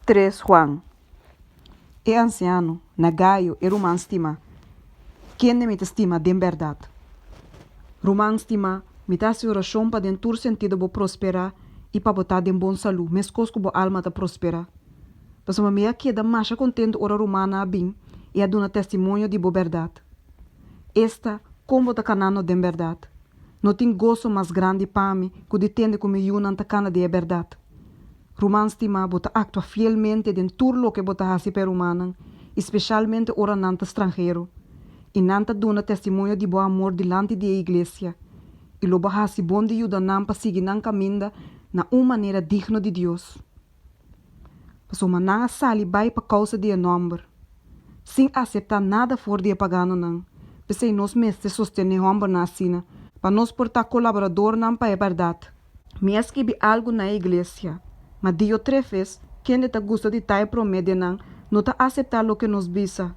Tres Juan, e ansiano, na Gayo, e ruman stimá, kende mi ta stima den bèrdat. Ruman stimá, mi ta hasi orashon pa den tur sentido bo prosperá i pa bo ta den bon salú, meskos ku bo alma ta prosperá. Pasobra mi a keda masha kontentu ora rumannan a bin i a duna testimonio di bo bèrdat. Esta, kon bo ta kanando den bèrdat. No tin goso mas grandi pa mi ku di tende ku mi yunan ta kana den e bèrdat. Ruman stimá, bo ta aktua fielmente den tur loke bo ta hasi pa e rumannan, i speshalmente ora nan ta stranhero, i nan ta duna testimonio di bo amor dilanti di e iglesia, i lo bo hasi bon di yuda nan pa sigui nan kaminda na un manera digno di Dios. Pasobra nan a sali bai pa kousa di e nòmber, sin aseptá nada for di e paganonan. P'esei nos mester sostené hòmbernan asina, pa nos por ta kolaboradornan pa e bèrdat. Mi a skibi algu na e iglesia, ma Diotrefes, kende ta gusta di ta e promé den nan, no ta aseptá loke nos bisa.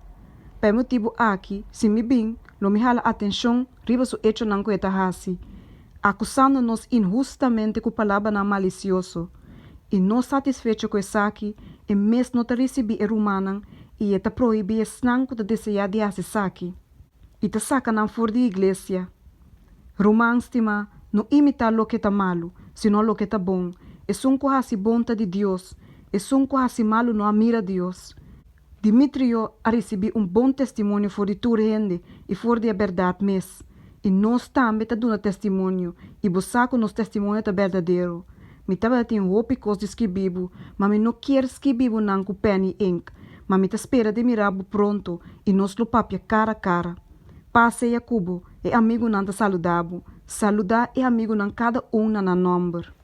Pa e motibu aki, si mi bin, lo mi hala atenshon riba su echonan ku e ta hasi, akusando nos inhustamente ku palabranan malisioso. I no satisfecho ku esaki, e mes no ta risibí e rumannan i e ta prohibí esnan ku ta deseá di hasi esaki, i ta saka nan for di iglesia. Ruman stimá, no imitá loke ta malu, sino loke ta bon. Esun ku hasi bon ta di Dios, esun ku hasi malu no a mira Dios. Dimitrio a risibí un bon testimonio for di tur hende i for di e bèrdat mes. I nos tambe ta duna testimonio, i bo sa ku nos testimonio ta berdadero. Mi tabatin hopi kos di skibí bo, ma mi no kier skibí bo nan ku pèn i ink, ma mi ta spera di mira bo pronto i nos lo papia kara kara. Pas sea ku bo, e amigunan ta saludá bo. Saludá e amigunan kada un na nan nòmber.